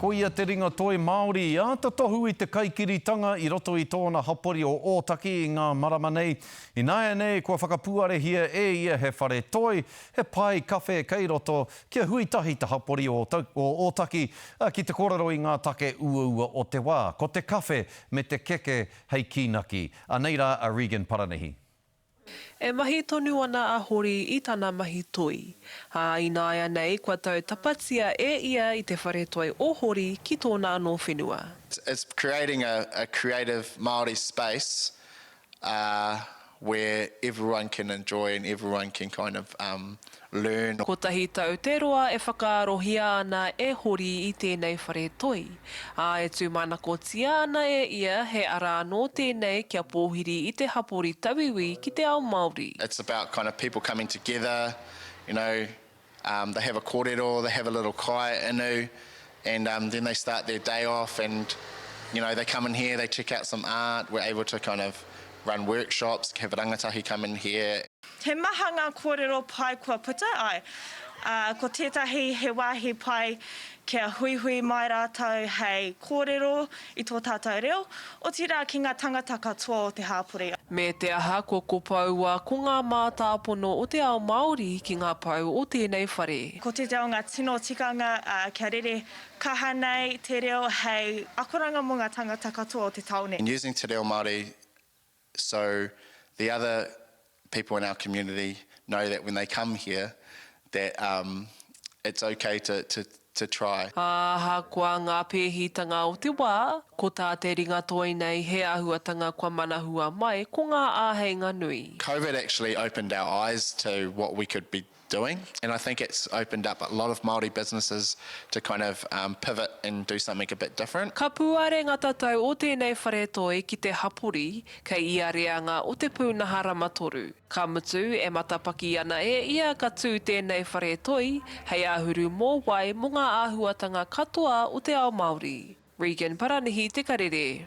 Ko ia te ringa toi Māori i āta tohu i te kaikiritanga i roto i tōna hapori o Ōtaki i ngā marama nei. Ināianei kua whakapuarehia e ia he whare toi, he pae kawhe kei roto, kia hui tahi te hapori o Ōtaki ki te kōrero i ngā take uaua o te wā. Ko te kawhe me te keke hei kīnaki. Anei rā a Regan Paranihi. E mahi tonu ana a Hori i tana mahi toi, ā, ināianei kua tautapatia e ia i te whare toi o Hori ki tōna anō whenua. It's creating a a creative Māori space where everyone can enjoy and everyone can kind of learn. Kotahi tau te roa e whakaarohia ana e Hori i tēnei whare toi, ā, e tūmanakotia ana e ia he ara anō tēnei kia pōhiri i te hapori tauiwi ki te ao Māori. It's about kind of people coming together, you know, um, they have a kōrero, they have a little kai inu, and um, then they start their day off and, you know, they come in here, they check out some art, we're able to kind of run workshops, have rangatahi come in here. He maha ngā kōrero pai kua puta, āe. Ā, ko tētahi he wāhi pai kia huihui mai rātou hei kōrero i tō tātou reo, otirā ki ngā tangata katoa o te hāpori. Me te aha kua kopoua ko ngā mātāpono o te ao Māori ki ngā pou o tēnei whare. Ko tētahi o ngā tino tikanga kia rere kaha nei te reo hei akoranga mō ngā tangata katoa o te tāone. And using te reo Māori So the other people in our community know that when they come here that um it's okay to to to try. Ahakoa ngā pēhitanga o te wā, ko tā te ringatoi nei he āhuatanga kua manahua mai ko ngā āheinga nui. Covid actually opened our eyes to what we could be doing and I think it's opened up a lot of Māori businesses to kind of pivot and do something a bit different. Ka pūare ngā tatau o tēnei whare toi ki te hapori kei ia reanga o te pūnaha ramatoru. Ka mutu, e matapaki ana e ia ka tū tēnei whare toi hei āhuru mōwai mō ngā āhuatanga katoa o te ao Māori. Regan Paranihi Te Karere.